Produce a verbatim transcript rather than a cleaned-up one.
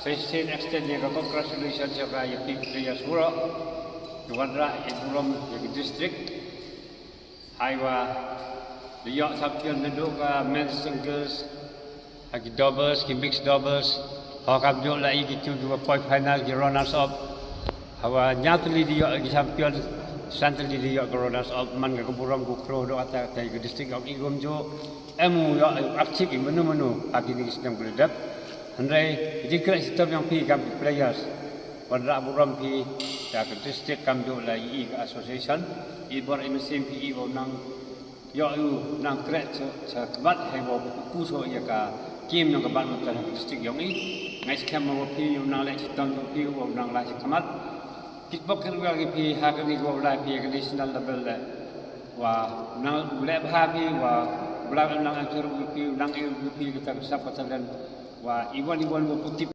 Shisien extend ïa ka congratulations ïa ka ïa phi players baroh ki wanrah ïa burom ïa ka district. Haiwa da ïoh champion naduh ka men's singles ha ki doubles, ki mixed doubles. Ho kam ïoh la i ki tu ki ba poi final ki runners up. Hawa ñiaw tylli da ïoh ki champion, san tylli da ïoh ka runners up, man ka burom ku khro doh ata ka district ong i gum ju. Em u ïoh u achieve i menu menu ha kine ki snem ki la dep. Hynrei jingkhreh shitom ïong phi kam ki players. Wanrah burom phi ïa ka district kam ju la i ka association. I bor i mynsiem phi i u nang ïoh u nang khreh cha cha khmat hei u pu so ïa ka kim ïong ka badminton ha ka district ïong i. Ngai skhem ma u phi u nang leh shitom ïong phi u nang la cha khmat. Kitbok kirwel ki phi ha kane ka u lai phi ha ka national level le. Wa nang leh bha phi wa bla nang anchur u phi nang i u phi ka ta ka sap ka talent. Wa iwan iwan u pu tip